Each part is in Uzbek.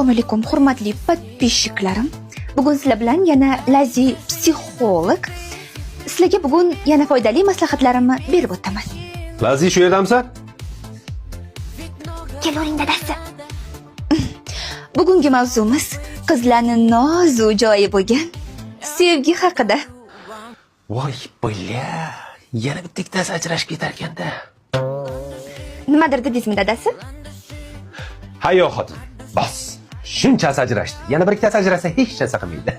Assalomu alaykum, hurmatli подписчик larim. Bugun sizlar bilan yana Lazi psixolog. Sizlarga bugun yana foydali maslahatlarimni berib o'taman. Lazi, shu yerdamisan? Kelavering, dadasi. Bugungi mavzumiz qizlarning nozu joyi bo'lgan sevgi haqida. Voy, бля. Yana bitta ikkitasi ajrashib ketarkanda. Nimadir dedingizmi, dadasi? Ha, yo'q, xotin. Bas. Shunchasi ajrashdi. Yana bir ikkitasi ajrasa, hech narsa qilmaydi.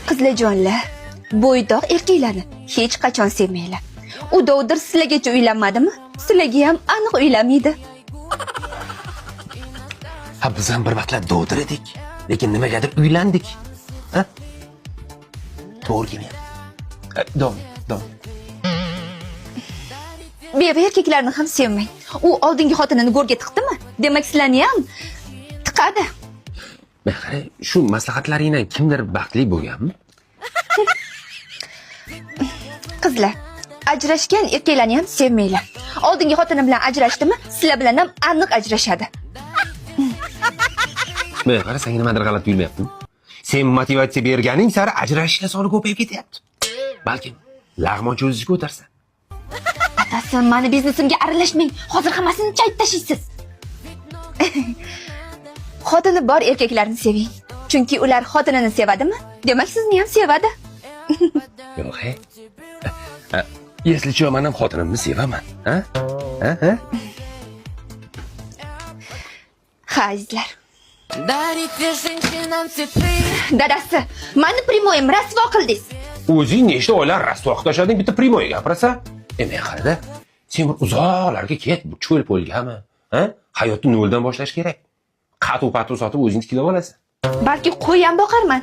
Qizlarjonlar, bo'ydoq erkaklarni hech qachon sevmanglar. U dovdir sizlargacha uylanmadimi? Sizlarga ham aniq uylanmaydi. Ha, biz ham bir vaqtlar dovdir edik. Lekin nimagadir uylandik. Ha? To'g'ri kelmayapti. Davom, davom. Beva erkaklarni ham sevmang. U oldingi xotinini go'rga tiqdimi? Demak, sizlarni ham tiqadi. Men qara, shu maslahatlaringdan kimdir baxtli bo'lganmi? Qizlar, ajrashgan erkaklarni ham sevmanglar. Oldingi xotini bilan ajrashdimi, sizlar bilan ham aniq ajrashadi. Men qara, senga nimadir g'alati tuyulmayaptimi? Sen motivatsiya berganing sari ajrashishlar soni ko'payib ketyapti. Balkim lag'mon cho'zishga o'tarsan. Adasi, mani biznesimga aralashmang. Hozir hammasini chayib tashlaysiz. Xotini bor erkaklarni seving. Chunki ular xotinini sevadimi? Demak, sizni ham sevadi. Yo'q, he. Если что, man ham xotinimni sevaman. Ha? Ha? Ha? Ha, azizlar. Дарите женщинам цветы. Dadasi, mani прямой im rasvo qildingiz. O'zing nechta oylar rasvo qilib tashlading, bitta прямой gapirasan. E, men qarada, sen bir uzoqlarga ket, bu cho'l po'lgami? Ha? Hayotni noldan boshlash kerak. Qatu patu sotib o'zing tiklab olasan. Balki qo'y ham boqarman.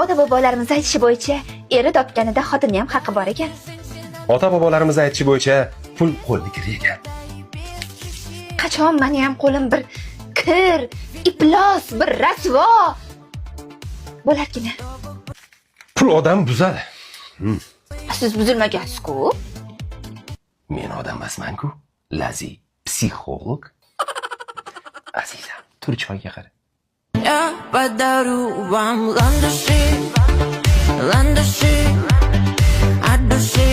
Ota bobolarimiz aytishi bo'yicha, eri topganida xotini ham haqqi bor ekan. Ota bobolarimiz aytishi bo'yicha, pul qo'lni kiri ekan. Qachon mani ham qo'lim bir kir, iflos, bir rasvo bo'larkina. Pul odam buzadi. Siz buzilmagansiz-ku. Men odam emasman-ku. Lazi psixolog. Azizam, tur, choyga qara. Я подарю вам ландыши, ландыши от души.